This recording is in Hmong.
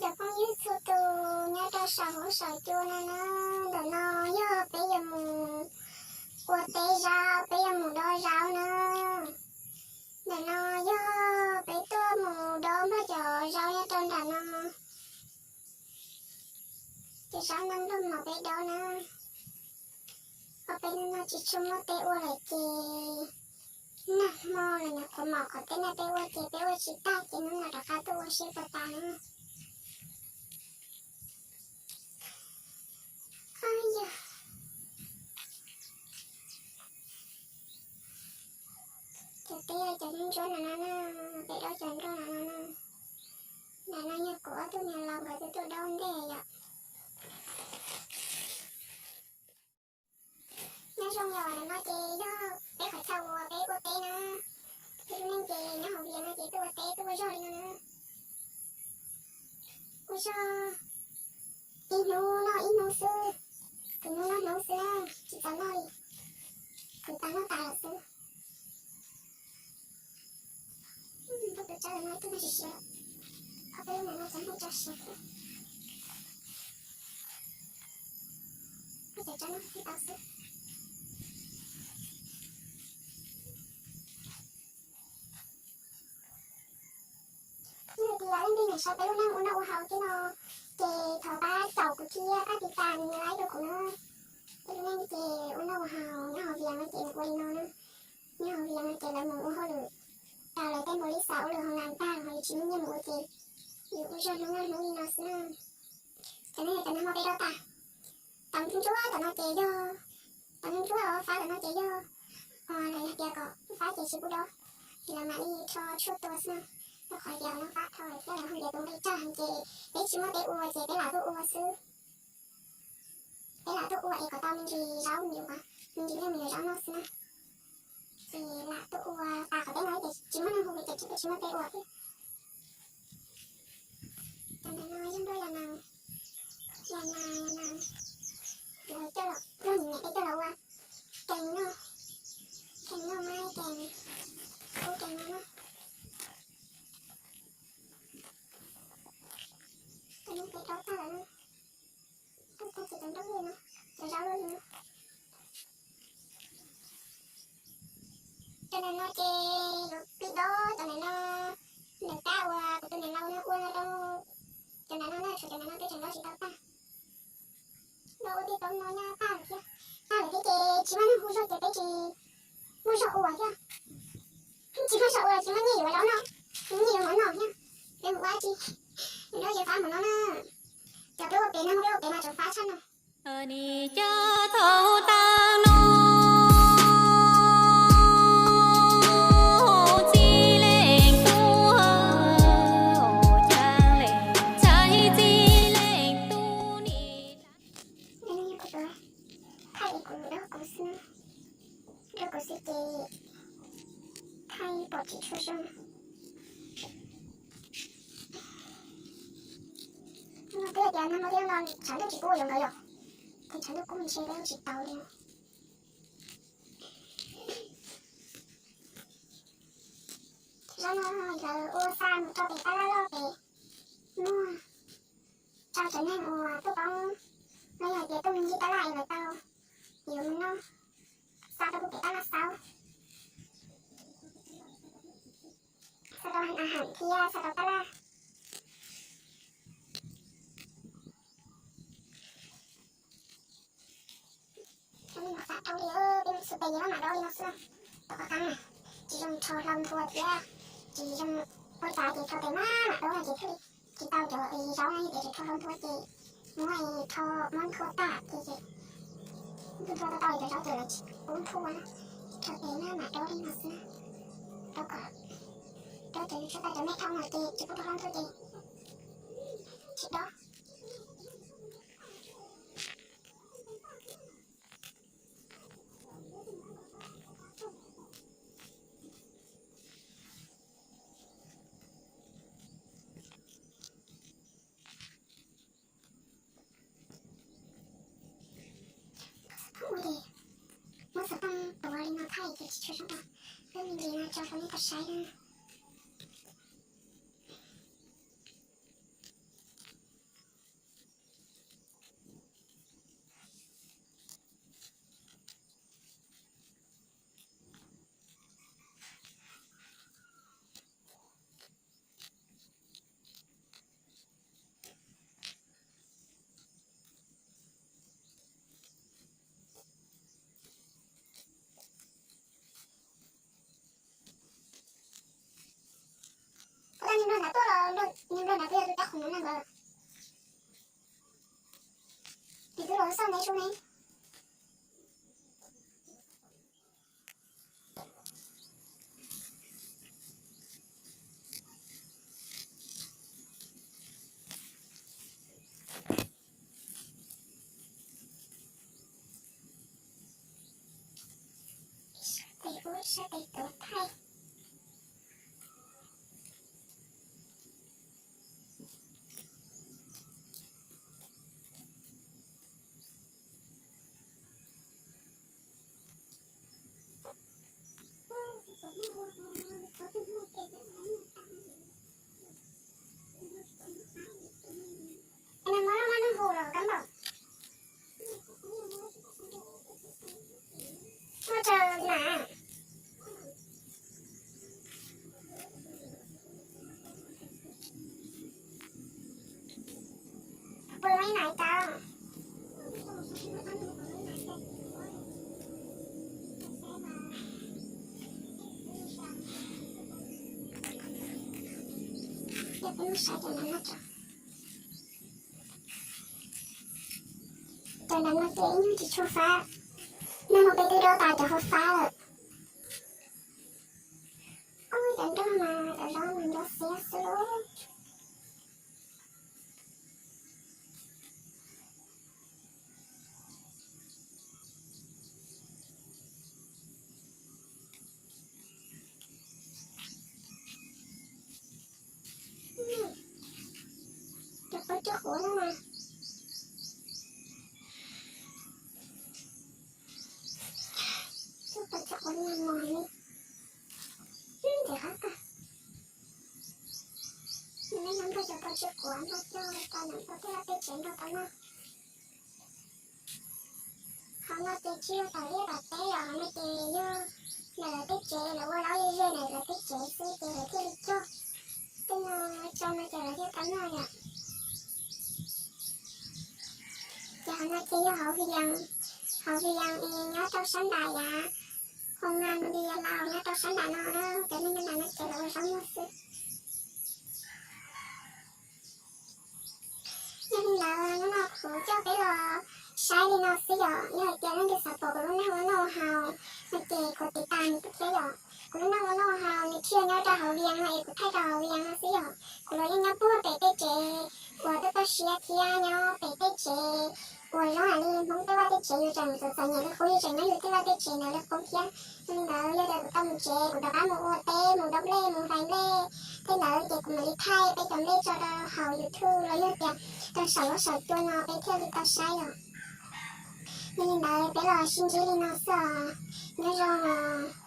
Cov phooj ywg txhua tus nyob rau saum huab saum cua no na, ntawm no yog peb yuav mus ua teb zaub, peb yuav mus dob zaub na. Ntawm no yog peb tuaj mus dob npog cov zaub nyob rau nram no, cov zaub no npog mom peb dob na. Ob peb hnub no tsis tshua muaj teb ua lawm ces nag hmo los nyuam qhuav mom qhov teb no peb ua ces peb ua tsis tag ces hnub no rov qab tuaj ua seb puas tas na. Yog cov teb cov ntsuab no no na, peb dob cov nroj no no na. Ntawm no yog kuv ob tug niam laus nkawd twb tuaj dob ntej yom. Nyob zoo yom, ntawm no ces yog peb qhov chaw uas peb ua teb na. Ib lub neej ces nyob hauv Vias no ces tuaj ua teb tuaj ua zog li no na. Ua zog ib hnub noj ib hnub xwb, kwv hnub noj hnub xwb na, tsis txaus noj li, kwv tas noj tas lawm xwb. Npog tus tsawb no ib tug noj tsis siav, ob peb lub ntawm no cov npog tso siav xwb. Npog cov tsawb no thiaj tau xwb. Yog tias leej twg nyiam saib peb lub neej ua noj ua haus thiab no, ces thov pab caum kuv thiab pab tiv tas like rau kuv na. Peb lub neej ces ua noj ua haus nyob hauv Vias no ces ua li no na. Nyob hauv Vias no ces lawv mus ua hauj lwm, raws lawv tej npaum li xav ua lwm hauv nas tag ho yus tsis muaj nyiaj mus ua ces yus ua zog hnub noj hnub li no xwb na. Cov no yog cov nag hmo peb dob tag. Tom ntsuab tom no ces yog, tom ntsuab os, fab tom no ces yog, lawv hais tias kom fab ces tsis pub dob, ces lawv mam li rho tshuaj tua xwb na. Rau qhov tias lawv fab dhau lawm thiab lawv ho ntiav tus nqi tsawg heev ces peb tsis muaj teb ua ces peb lam tuaj ua xwb. Peb lam tuaj ua es kom tau me ntsis zaub me ntsis, me ntsis nyiaj me ntsis zaub noj xwb na. Ces lam tuaj ua tas qhov teb no ces tsis muaj neeg hu ces tsis muaj teb ua thiab. Cov ntawm no yog npog yas nas, yas nas, yas nas, lawv coj los, luag niam peb coj los ua kees noj, kees noj mas kees, ua kees no na. Cov no peb dob tag lawm na, dob tag ces cov nroj luaj li no, cov zaub luaj li no. Cov ntawm no ces yuav pib dob cov ntawm no, ntawm kab uas kuv tus niam laus no ua no rau. Cov ntawm no na, tshuav cov ntawm no peb tseem dob tsis tau tag. Dob ua tej tau no nyab tag lawm thiab, tag lawm thiab ces tsis muaj neeg hu zog ces peb tsis muaj zog ua thiab. Tsis muaj zog ua tsis muaj nyiaj yuav zaub noj, tsis muaj nyiaj yuav mov noj thiab. Peb mus ua dab tsi, dob ces fab mus no na. Cov peb ua pem no, peb ua pem mas tseem fab tshaj no. Nim cov thaum tag no txij leej tub, txij leej tub nim. Thaij kuv, kuv xwb, kuv xwb ces thaij pom tsis tshua zoo. Twb tias nag hmo twb no tshav ntuj tsis kub yuav nkawd yom, ces tshav ntuj kub ntshe peb tsis tau li. Zaub no lawv ua xa mus rau pem tab laj loj pem, muaj rau cov neeg uas tuaj poob, no yog tias tuaj me ncig tab laj es lawv tau yuav mus noj, xa rau pem tab laj xaub, xa rau a ham thiab xa rau tab laj. Li no xav rau li, peb mus xwb peb yeej maj mam dob li no xwb. Tom qab na, tsis zoo rho hlau nthua thiab, tsis zoo ua cas ces rho tes maj mam dob no ces thiaj li tsis tau cov zaub na, yog tias tsis rho hlau nthua ces muab rho muab nthua tag ces, ces nthua tau tau cov zaub ces lawv tsis pub nthua na. Rho tes maj mam dob li no xwb na, rau kom dob cov tshuaj tag cov me dhau no ces tsis pub rho hlau nthua ces tsis dob. Muab xov tooj tuav li no thaij ces tsis tshua zoo, wb me ntsis no tso rau nej tau saib na. Niag nplog ntawd twb yog tus coj qhov no na nkawd. Ces twb los xauj neb sub ne. Ib sab tes ub ib sab tes tuav thaij. Cov ntawm no ces ib nyuag tsis tshua fab, nag hmo peb twb dob tas cov hauv fab lawm. Ub, cov nroj mas cov zaub mas nrov xiab xwb lauj. Cov pob coj quav no mas, cov pob coj quav no mos li, ntxim qab kawg. Nws nyob nrog cov pob coj quav nrog coj tau nws nrog tej vaj tej tsev nrog tau noj. Qhov no ces tsis yog tom liaj tom teb os, qhov no ces yog ntawm lawv tej tsev, lawv ua laub ze ze ntawm lawv tej tsev xwb ces lawv thiaj li cog tej no tso no ces lawv thiaj tau noj yom. Ces qhov no ces yog hauv Vias, hauv Vias es nyob rau sab nram yav Hoo Nga Mus Di Yas Laus nyob rau sab nram no, cov neeg nram no ces lawv ua zaub muag xwb. Yog li ntawd hnub no kuv coj peb los saib li no xwb yom. Yog hais tias leej twg xav pom kuv lub neej ua noj ua haus no ces kuv tiv tas nws thiab yom. Kuv lub neej ua noj ua haus nws tsis yog nyob rau hauv Vias no es kuv thaij rau hauv Vias no xwb yom. Kuv los yeej nyob puag pem tej tsev uas toj toj siab thiab nyob pem tej tsev uas zoo ib yam li Hmoob tej vaj tej tsev, yus tseem txom txom nyem li qub, yus tseem nyob yus tej vaj tej tsev ntawd li qub thiab. Yog li ntawd yog tias kuv tau mus tsev, kuv rov qab mus ua teb, mus daws nplej, mus hlais nplej tej ntawd ces kuv mam li thaij peb cov nplej tso rau hauv YouTube los yog tias rau saum huab saum cua no peb thiaj li tau saib os. Yog li ntawd peb los sib ntsib li no xwb os. Nyob zoo os.